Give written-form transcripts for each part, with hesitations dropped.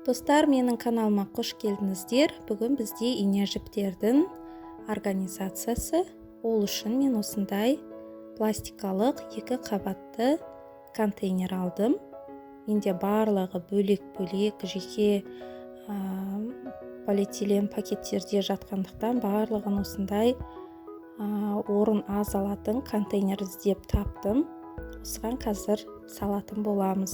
Достар, менің каналыма қош келдіңіздер. Бүгін бізде ине жіптердің организациясы. Ол үшін мен осындай пластикалық екі қабатты контейнер алдым. Менде барлығы бөлек-бөлек жеке полиэтилен пакеттерде жатқандықтан барлығын осындай орын аз алатын контейнер іздеп таптым. Осыған қазір салатын боламыз.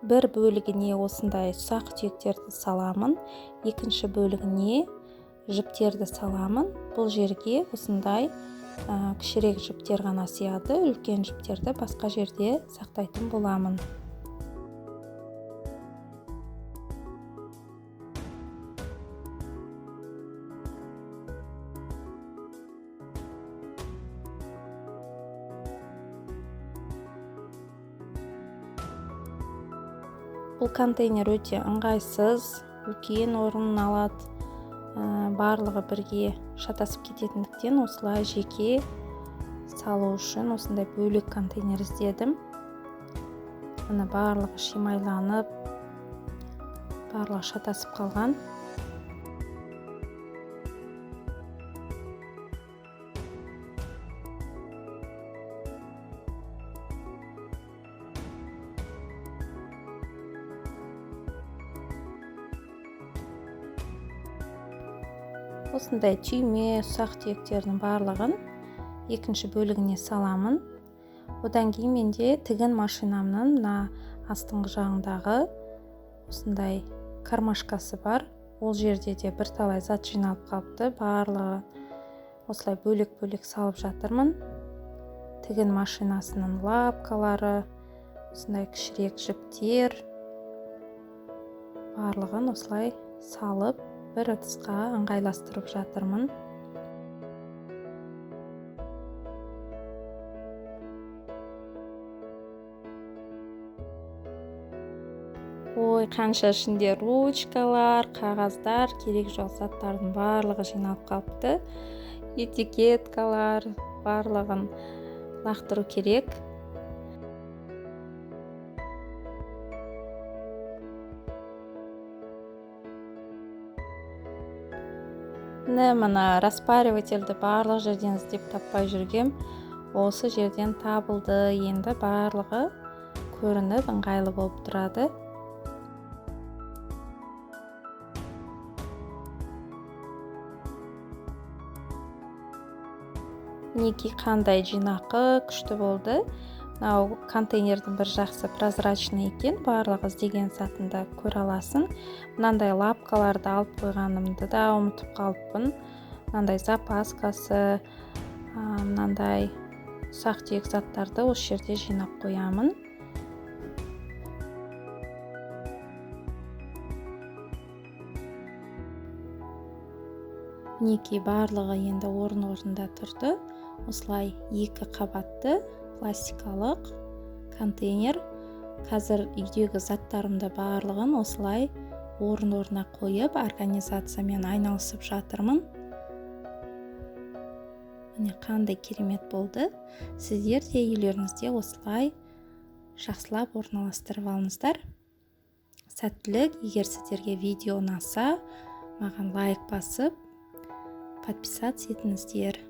Бір бөлігіне осындай ұсақ түйектерді саламын, екінші бөлігіне жіптерді саламын. Бұл жерге осындай кішірек жіптер ғана сияды, үлкен жіптерді басқа жерде сақтайтын боламын. Бұл контейнер өте ыңғайсыз, үлкен орын алады, барлығы бірге шатасып кететіндіктен осылай жеке салу үшін осындай бөлек контейнер іздедім. Міне барлығы шимайланып, барлығы шатасып қалған. Осындай түйме, ұсақ түйектердің барлығын екінші бөлігіне саламын. Одан кейін менде тігін машинамның мына астыңғы жағындағы осындай кармашкасы бар. Ол жерде де бірталай зат жиналып қалыпты. Барлығы осылай бөлек-бөлек салып жатырмын. Тігін машинасының лапкалары, осындай кішірек жіптер, барлығын осылай салып бір ыдысқа ыңғайластырып жатырмын. Ой, қанша ішінде ручкалар, қағаздар, керек жоқ заттардың барлығы жиналып қалыпты. Этикеткалар, барлығын лақтыру керек. Міне, мына распаривательді барлық жерден іздеп таппай жүргем, осы жерден табылды. Енді барлығы көрініп ыңғайлы болып тұрады. Мінекей қандай жинақы, күшті болды. Мынау контейнердің бір жақсы прозрачный екен, барлығы іздеген затында көре аласың. Мынандай лапкаларды алып қойғанымды да ұмытып қалыппын. Мынандай запаскасы, мынандай ұсақ түйек заттарды осы жерде жинап қоямын. Мінекей барлығы енді орын-орнында тұрды. Осылай екі қабатты пластикалық контейнер. Қазір үйдегі заттарымды барлығын осылай орын-орнына қойып, организациямен айналысып жатырмын. Міне қандай керемет болды. Сіздер де үйлеріңізде осылай жақсылап орналастырып алыңыздар. Сәттілік. Егер сіздерге видео ұнаса, маған лайк басып, подписаться етіңіздер.